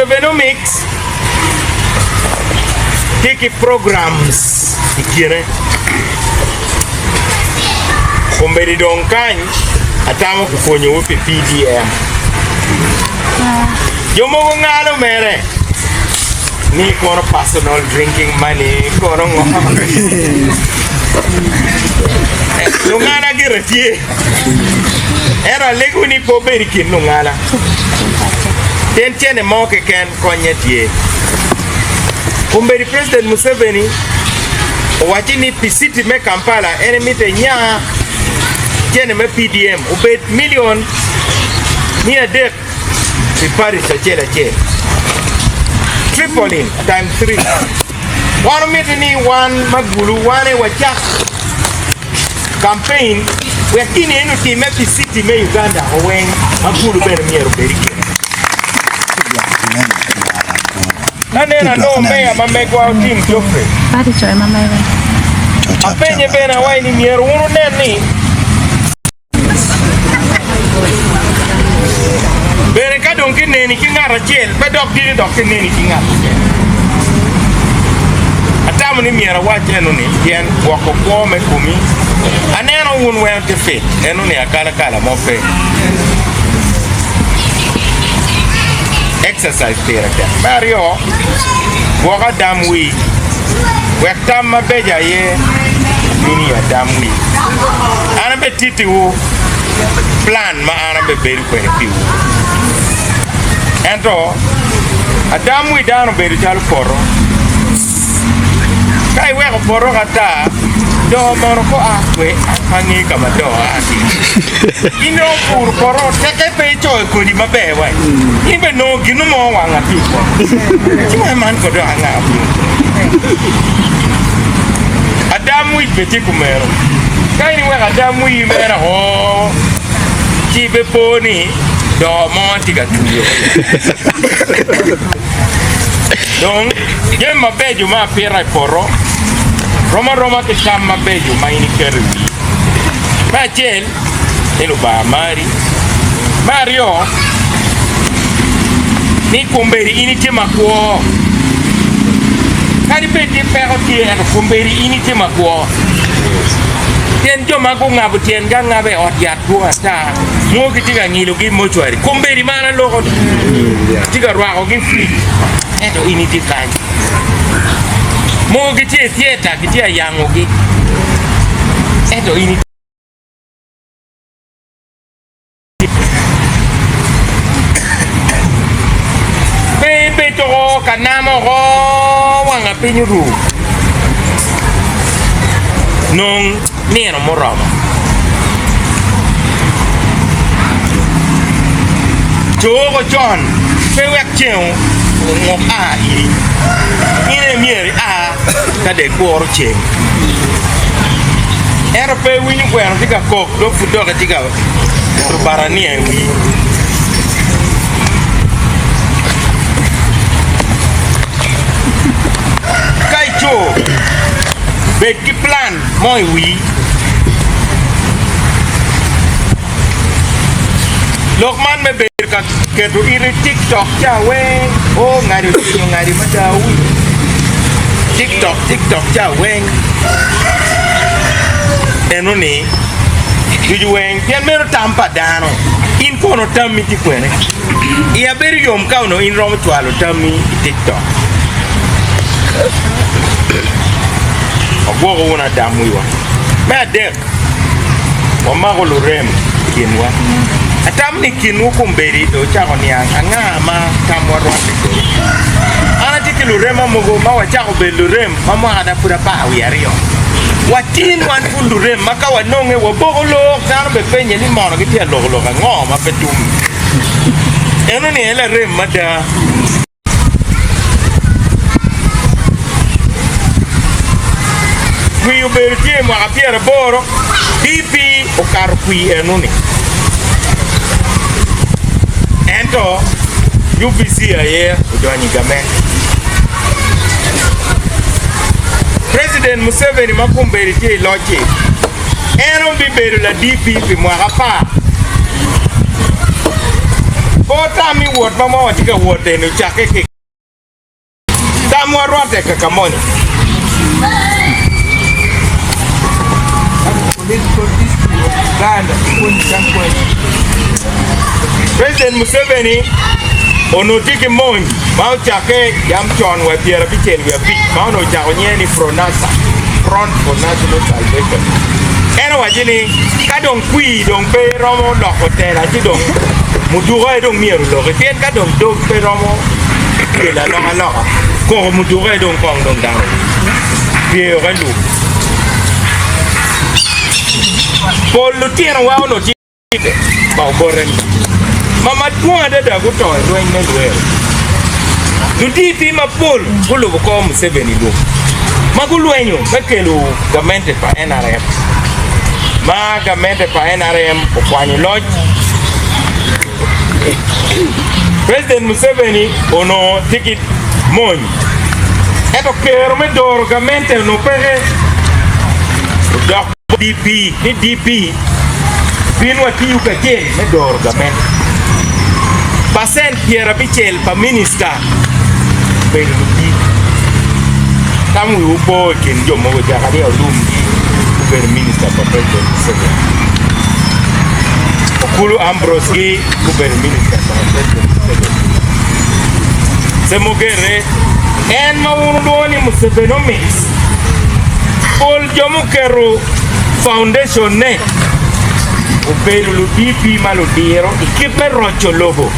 Musevenomics tye ki programs i kine. Kombeddi dong kany atamo ki pwonyowu pi PDM. Jo mogo ngalo mere ni kono personal drinking money kono ngo. Lungala gire tye. Ento alego ni pe wubed i kin lungala, pien cente mo keken konnye tye. Kombeddi President Museveni owacci ni pi city me Kampala en emito enya cente me PDM obed million 300 pi parish acel acel. Tripling times three. Wan omiti ni wan ma Gulu wan aye wacak Campaign wek gin eni otimme pi city me Uganda o weng ma Gulu bene myero obed i kine. Ka neno anongo meya ma megwa Otim Geoffrey, apenye bene awaci ni myero wun wunen ni, Bene ka dong kineni ki ngat acel, pe dok dini dok kineni ki ngat mukene. Atamo ni myero awac eno-ni pien gwoko kwo me komi. Aneno wun weng wutye fit, eno-ni akalakala mo pe. Exercise pire tek. Me aryo, gwok adam wii. Wek tam mabeco aye obin i adam wii. An abetittiwu plan ma an abebedo kwede piwu. Ento adam wi dano obedo calo poto. Ka iweko poto ka tar, doo mono ko a kwe, an pe angeyo ka ma doo a ki. In dong opuro poto tekke pe icoyo kodi maber wai. In bene nongo ginu mo wang atye i poto. Ci wai man ko dok anga obino kwede. Adam wic bene tye kumeno. Ka in iweko adam wii mere oo, ci ibepo ni doo mo tye ka tuyo. Dong, jami mabeco ma apita i poto rom aroma ki tam mabeco ma in iketo i wii. Me acel, ni Lubanga mari. Me aryo, ni kombeddi in itye makwo. Kadi bed ni peko tye, ento kombeddi in itye makwo. Pien jo ma gungabo tyengi angaba i ot yat dwong ata, mogo gitye ka ngilogi i mortuary. Kombeddi ma an aloko-ni, gitye ka rwakogi i fridge, ento in itye kany. Mogo gitye i theater, gitye ka yangogi, ento in itye. Pe ibed oko ka namo oko wanga piny oru. Nong nino muromo. Co oko con, pe wek ceng ongok a iri. In aye myero ia ka dong ikuro ceng. Ento pe iwinyo gweno tye ka kok dong pud dok itye ka keto barania i wii. Ka ico, bed ki plan mo i wii. Lok man me bedo ka keto it i tiktok ca weng, oh ngadi otingo ngadi mada wi. Tiktok tiktok ca weng. Eno ni ducu weng pien meno tam pa dano. In kono tammi tye kwene? Iya bedo yom ka onongo in romo cwalo tammi i tiktok. Wagwoko wunu adam wiwa. Me adek, wamako lurem i kinwa. Atamo ni i kinwu kombeddi dong wucako niang anga ma tamwa rwatte kwede. An atye ki lurema mogo ma wacako bedo lurem ma mwakana pud 12. Watin wan pud lurem ma ka wanonge waboko lok, dano bene penye ni mono gitye ka loko lok ango ma pe tum. Enoni aye larem mada. Kwir obedo tye i mwaka 80, DP okato kwir enoni. Ento UPC aye odonyo i gamente. President Museveni ma kombeddi tye i loc-ci, en obibedo la DP pi mwaka apar. Pe wutam ni wot ma watye ka wot eni ocakke ki Tamwa rwatte kaka moni. President Museveni onongo tye ki mony ma ocakke yam con wa i 75 ma onongo ocako nyinge ni FRONASA, Front for National Salvation. En owaco ni ka dong kwir dong pe romo loko tela ci dong muduku aye dong myero oloki pien ka dong dog pe romo kelo alokaloka, koko muduke dong kong dong dano pyeyo ka lum. Pol lutinowa onongo tye pa obote-ni ma madwong adada guto i lweny me Luero. Ludp mapol gulubo kor Museveni lum ma gulwenyo me kelo gamente pa NRM ma gamente pa NRM okwanyo loc. President Museveni onongo tye ki mony ento kero me doro gamente onongo peke. Odok bot DP ni DP bin watiyu kacel me doro gamente. Pacent 90 pa minista obedo ludip. Tam wiwu po i kin jo mogo Jakaria Olumgi obedo minista pa President Museveni. Okulu Ambrose gi gubedo minista pa President Museveni. Ssemogerere en ma wun wulwongo ni Musevenomics, pol jo muketo foundation ne obedo lu-DP ma ludiro i kit me roco lobo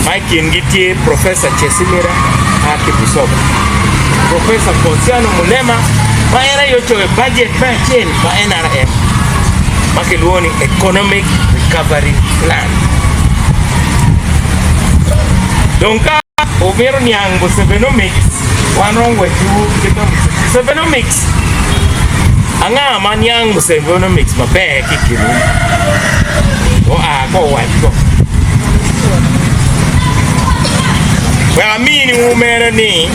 ma i kingi tye Professor Chesimira a ki Busoga, Professor Ponsiano Mulema ma en aye ocoyo bajet me acel pa NRM ma kilwongo ni Economic Recovery Plan. Dong ka wumito niang Musevenomics, wan romo wacciwu kit me Musevenomics. Anga ma niang Musevenomics maber ki i kinwu? Oa ko owac ko. Wek aminiwu mere ni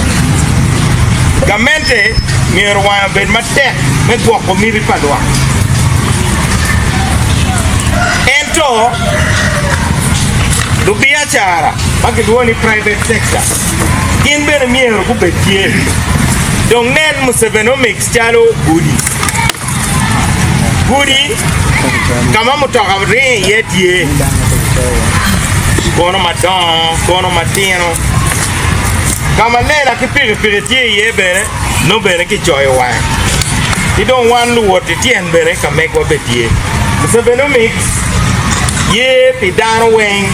gamente myero wange obed matek me gwoko miti pa lwak. Ento, lubiacara ma kilwongo ni private sector gin bene myero gubed tye. Dong nen Musevenomics calo gudi. Gudi ka ma mutoka ringo iye tye, kono madongo, kono matino, ka ma lela ki pikipiki tye iye bene nongo bene kicoyo wange. Ki dong wan luwot i tyen bene ka megwa bene tye. Musevenomics ye pi dano weng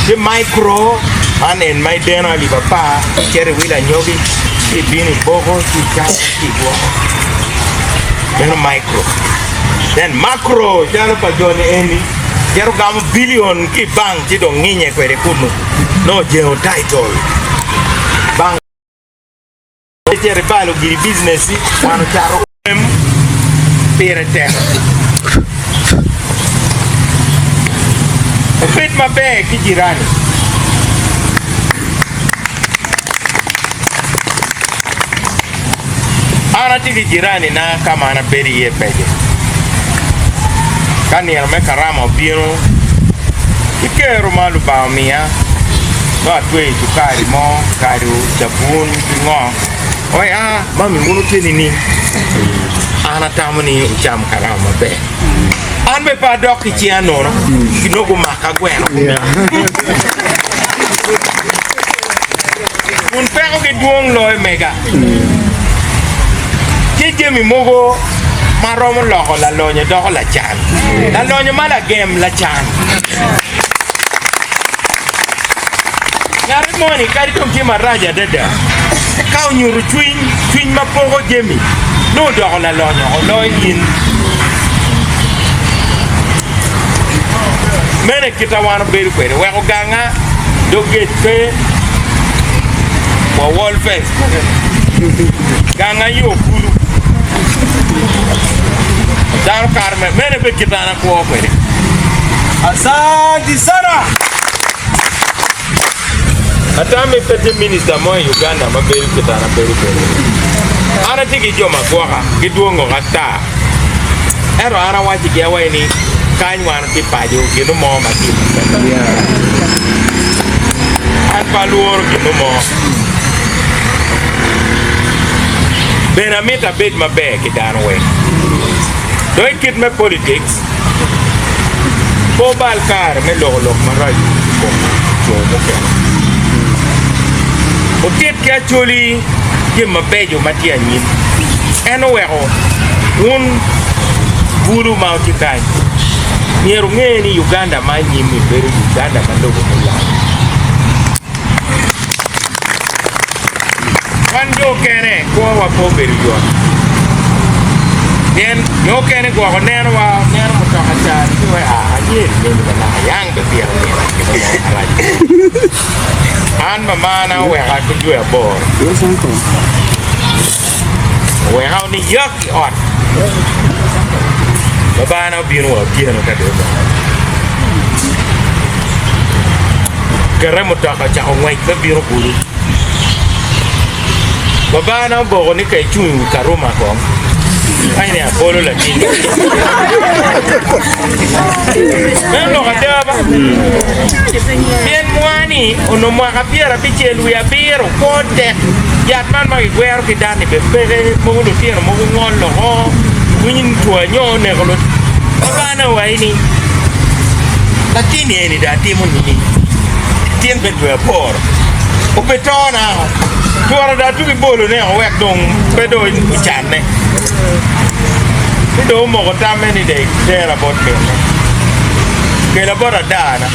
ki micro man en ma ideno alip apar icito iwilo anyogi ci ibino iboko ci icamo ci igwoko meno micro then macro calo pa joni eni cito gamo billion ki i bank ci dong nginye kwede kunu nongo ojengo title bank icito ibalo giri business wan ocato em pire tek obed maber ki jirani. An atye ki jiranina ka ma an abedo iye peke. Ka nino me karama obino, ki kero ma Lubanga omiya, nongo atweyo cukari mo, kado, cabun, ki ngo. Oi a, mami wun wutye nining? An atamo ni wucam karama maber. An bene pe adok ki cinga nono, nongo gumaka gweno. Kun pekogi dwong loyo mega. Tye jami mogo ma romo loko lalonyo doko lacan. Lalonyo ma lagem lacan. Ngati moni kadi dong tye marac adada, ka onyuto cwiny, cwiny ma poko jami, nongo odoko lalonyo oloyo in. Meno e kit a wan obedo kwede, weko ganga dog gec pe wa wall fence peke, ganga yo kulu dano kato mere, meno be kit an akwo kwede. Asanti sana! Atami pe tye minista mo i Uganda ma bedo kit an abedo kwede. An atye ki jo ma gwoka, gidwongo ata. Ento an awaccigi awaci ni. Kany wan watye paco, gino mo ma tye maber. An pe alworo gino mo. Bene amito abed maber ki dano weng. Dong i kit me politics, pe wubal kare me loko lok maraco i kom jo mukene. Wutit ki Acholi jami mabeco ma tye anyim. En oweko wun bulu ma wutye kany myero wunge ni Uganda ma anyim-mi bedo Uganda ma lobo mulony. Wan jo okene kwowa pe obedo yot pien jo okene gwoko nenowa neno mutoka ca ni ci wai aa anyeri meni ma naka yang be pire nino gin mo marac. An mamana oweka ki dwe aboro oweka ni yak i ot babana obino wa otyeno ka dong odongo okete mutoka ocako ngwec me bino kulu babana oboko ni ka icung i wi karuma kong aye ni abolo latin meno lok ada ba pien mwa-ni onongo mwaka pyerabicel wiye abiro kwo tek yat man ma kigwero ki dano-ni bene peke mogo lutino mogo ngol loko iwinyo ni two anyo oneko lutino babana owaci ni latin eni dong atimo nining tyen me dwe aboro obitona twero dong atugi bolone wek dong pe dong ocanne ci dong omoko tamme ni dong etera bot minne okela bot adana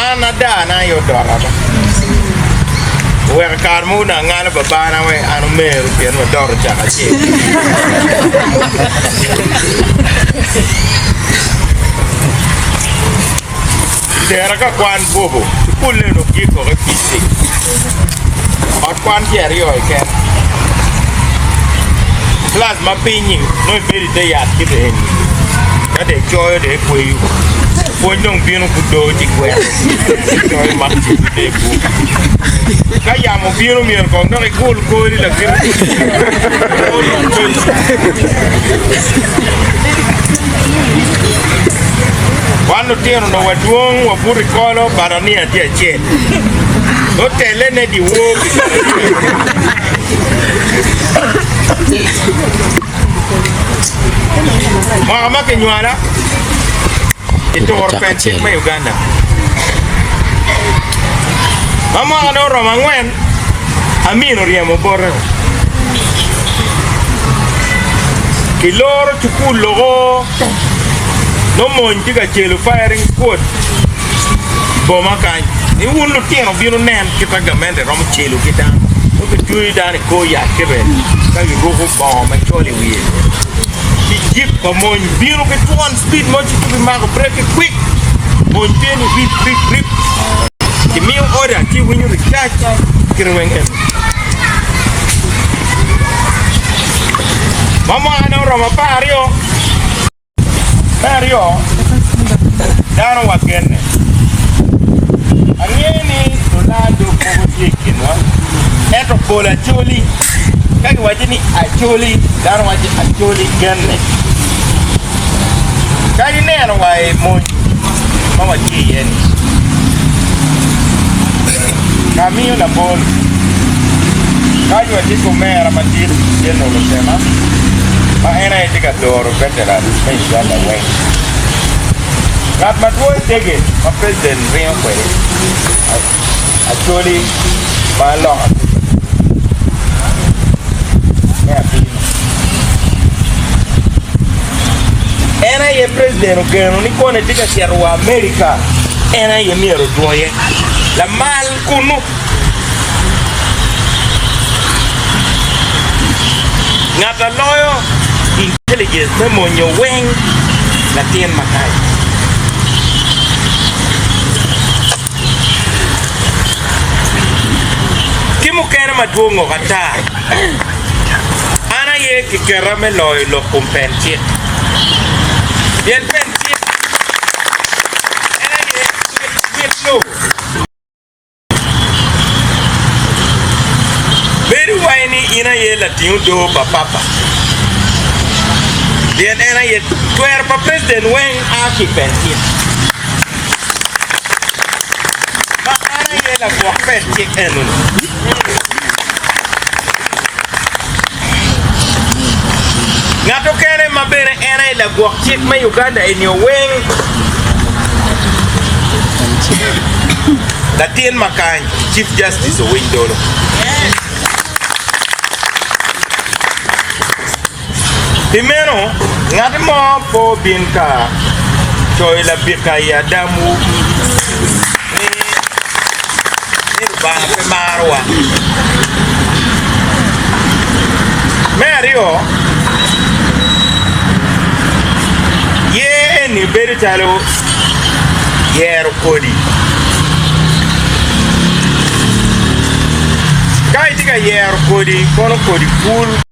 an adana aye odota ba oweko i kare mogo dong angalo babana wek an omeru pien wadoto cak acel. Tera ka kwan bobo, cukul-le onongo gik woko i PC. Ot kwan tye aryo keken. Kilac ma piny-nyi nongo ibedo i te yat kit eni, ka dong icoyo dong ikweyo. Pwony dong bino gudoo ci gweko, icoyo mak ci i te buk. Ka yamo obino myero kong dok igul kori lakite. Wan lutino onongo wadwong wabuto i kolo barania tye acel. Otelle ne dyewor pi barania. Mwaka ma kinywala i turo pen cik me Uganda. Ma mwakane oromo angwen, Amin oryemo bote. Kiloro cukul loko nongo mony tye ka celo firing squad i boma kany ni wun lutino bino nen kit ma gamente romo celo ki dano nongo kitweyo dano i kor yat kite ka giruko bongo macol i wiye ci jip pa mony bino ki twon speed mo ci tuko mako brek ki kwik mony tye ni rip rip rip kimiyo order ci iwinyo ricac kite weng eno. Ma mwakane oromo 12, me aryo, dano wagenne. Angeyo ni lulaa dog mogo tye i kinwa, ento pol Acholi, ka giwaco ni Acholi, dano waco Acholi genne. Kadi ineno wa i mony ma watye iye-ni, ka amiyo labol, kany watye ki omera madit General Otema ma en aye tye ka doro veteran me Uganda weng. Ngat ma dwoyo dege ma president ringo kwede Acholi ma aloka me Abino. En aye president ogeno ni kone tye ka cito wa America en aye myero odwoye lamal kunu. Ngat a loyo intelligence me monyo weng latin makayo. Ki mukene madwong ok ata. An aye kiketa me loyo lok kom pen cik. Pien pen cik en aye wit lobo. Bedo wai ni in aye lating odoo pa papa. Pien en aye twero pa president weng a ki i pen cik. Ma an aye lagwok pen cik enoni. Ngat okene ma bene en aye lagwok cik me Uganda eni oweng latin ma kany Chief Justice Owiny Dolo. Pi meno, ngat mo pe obin ka coyo labika i adamwu ni Lubanga pe marowa. Me aryo, yer eni bedo calo yero kodi. Ka itye ka yero kodi, kono kodi pul.